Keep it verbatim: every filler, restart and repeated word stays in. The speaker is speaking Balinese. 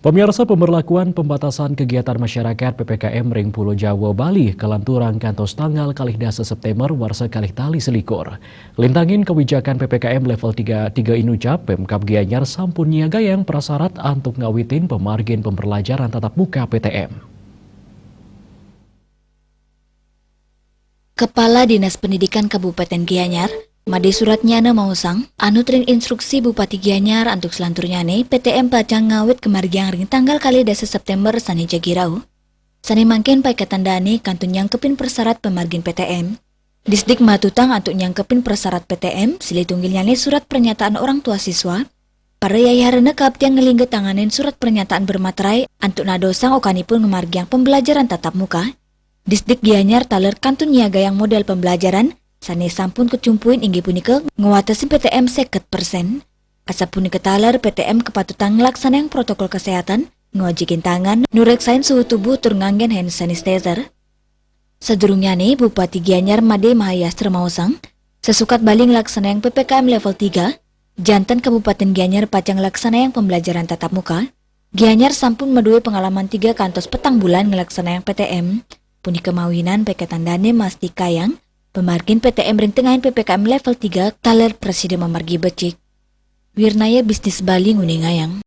Pemirsa, pemberlakuan pembatasan kegiatan masyarakat P P K M ring Pulau Jawa, Bali, kalanturang kantos tanggal kalih dasa September warsa kalih tali selikur. Lintangin kebijakan P P K M level tiga, tiga inucap, Pemkab Gianyar sampun nyiagayang prasarat antuk ngawitin pamargin pembelajaran tatap muka P T M. Kepala Dinas Pendidikan Kabupaten Gianyar, made suratnyana maosang, anut ring instruksi Bupati Gianyar antuk selanturnyane, P T M pacang ngawit kamargiang ring tanggal kalih dasa September sane jagi rauh. Sane mangkin paiketan dane kantun nyangkepin prasarat pamargin P T M. Disdik matutang antuk nyangkepin prasarat P T M, silih tunggilnyane surat pernyataan orang tua siswa, para yayarena kaaptiang nglingga tanganin surat pernyataan bermaterai antuk nadosang okanipun ngamargiang pembelajaran tatap muka. Disdik Gianyar taler kantun nyiagayang model pembelajaran sane sampun kacumpuin, inggih punika ngwatesin P T M seket persen. Asapunika taler P T M kapatutang nglaksanayang protokol kesehatan, ngojigin tangan, nureksain suhu tubuh tur nganggen hand sanitizer. Sadurungnyane, Bupati Gianyar made mahayastra maosang, sasukat Bali nglaksanayang P P K M level tiga, janten Kabupaten Gianyar pacang nglaksanayang pembelajaran tatap muka. Gianyar sampun madue pengalaman tiga kantos petang bulan nglaksanayang P T M. Punika mawinan paiketan dane mastikayang pamargin P T M ring tengahing P P K M level tiga taler prasida mamargi becik. Wirnaya Bisnis Bali nguningayang,